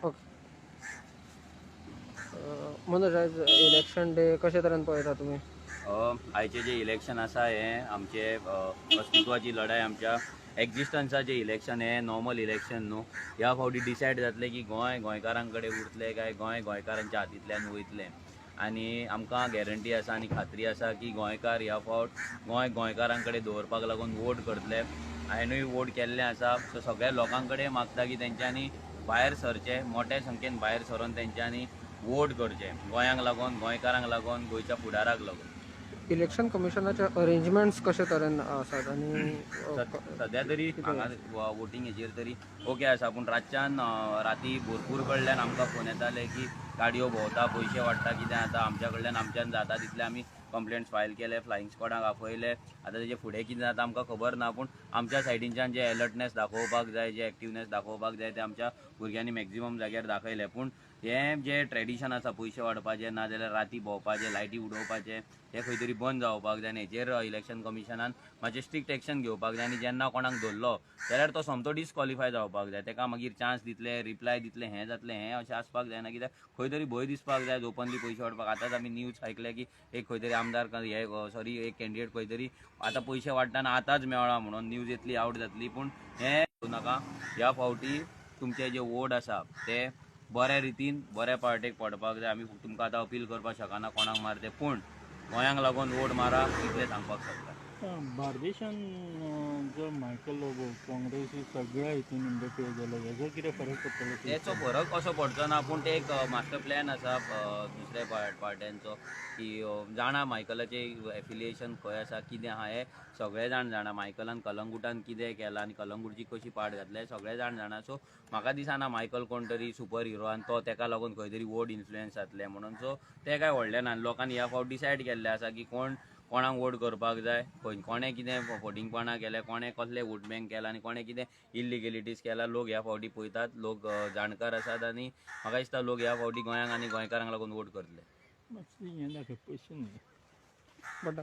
Okay. Manoj, आयज election day, कशे तरेन पळयता तुमी? आयचें जें इलेक्शन आसा हें आमचें अस्तित्वाची लढाय, आमच्या एक्झिस्टन्साचें इलेक्शन. हें नॉर्मल इलेक्शन न्हू. ह्या फावटी डिसायड जातलें की गोंय गोंयकारां कडेन उरतलें काय गोंय गोंयकारांच्या हातींतल्यान वयतलें. आनी आमकां गॅरंटी आसा आनी खात्री आसा की गोंयकार ह्या फावट गोंय गोंयकारां कडेन दवरपाक लागून वोट करतले. हांवेनूय वोट केल्लें आसा. सो सगळ्या लोकां कडेन मागता की तेंच्यांनी भायर सरचें, मोठ्या संख्येन भायर सरोन तेंच्यांनी वोट करचें, गोंयांक लागून, गोंयकारांक लागून, गोंयच्या फुडाराक लागून. इलेक्शन कमिशनाचे अरेंजमेंट्स कशे तरेन आसात आनी सध्या तरी हांगा वोटींग हेजेर तरी ओके आसा, पूण रातच्यान राती भरपूर कडल्यान आमकां फोन येताले की गाडयो भोंवता, पयशे वाडटा, कितें जाता. आमच्या कडल्यान आमच्यान जाता तितले आमी कंप्लेंट्स फायल केले, फ्लायिंग स्क्वॉडाक आपयले. आतां तेजे फुडें कितें जाता आमकां खबर ना, पूण आमच्या सायडीनच्यान जे अलर्टनेस दाखोवपाक जाय, जे एक्टिवनेस दाखोवपाक जाय, ते आमच्या भुरग्यांनी मॅक्झिमम जाग्यार दाखयले. पूण हें जें ट्रेडिशन आसा पयशे वाडपाचें, ना जाल्यार राती भोंवपाचें, लायटी उडोवपाचें, हें खंय तरी बंद जावपाक जाय आनी हेचेर इलेक्शन कमिशनान मातशें स्ट्रिक्ट एक्शन घेवपाक जाय. आनी जेन्ना कोणाक धरलो जाल्यार तो सोमतो डिस्कॉलिफाय जावपाक जाय. ताका मागीर चान्स दितले, रिप्लाय दितले, हें जातलें, हें अशें आसपाक जायना, कित्याक खंय तरी भंय दिसपाक जाय ओपनली पयशे वाडपाक. आतांच आमी न्यूज आयकले की एक खंय तरी आमदार हे सॉरी एक कॅन्डिडेट खंय तरी आतां पयशे वाडटाना आतांच मेळ्ळा म्हणून न्यूज येतली, आवट जातली. पूण हें करूं नाका. ह्या फावटी तुमचे जे वोट आसा ते बऱ्या रितीन बऱ्या पार्टेक पडपाक जाय. आमी तुमकां आतां अपील करपाक शकना कोणाक मारते, पूण गोंयांक लागून वोट मारा इतलें सांगपाक शकता. बार्देशान जो मायकल लोबो काँग्रेसी सगळ्या हितून इंटरफियर जालो, हेजो कितें फरक पडटलो? तेचो फरक असो पडचो ना, पूण ते एक मास्टर प्लॅन आसा दुसऱ्या पार्ट्यांचो की जाणा मायकलाचें एफिलिएशन खंय आसा, कितें आहा हें सगळे जाण जाणा. मायकलान कलंगूटान कितें केलां आनी कलंगूटची कशी पाट घातल्या हें सगळे जाण जाणा. सो म्हाका दिसना मायकल कोण तरी सुपर हिरो आनी तो तेका लागून खंय तरी वोट इन्फ्लुयन्स जातलें म्हणून. सो तें कांय व्हडलें ना. लोकांनी ह्या फावट डिसायड केल्लें आसा की कोण कोणाक वोट करपाक जाय, खंय कोणें कितें फटींगपणां केलें, कोणें कसलें वोट बँक केलां आनी कोणें कितें इल्लिगेलिटीज केला. लोक ह्या फावटी पळयतात, लोक जाणकार आसात आनी म्हाका दिसता लोक ह्या फावटी गोंयांक आनी गोंयकारांक लागून वोट करतले. मातशें हें दाखय, पयशे न्ही. बट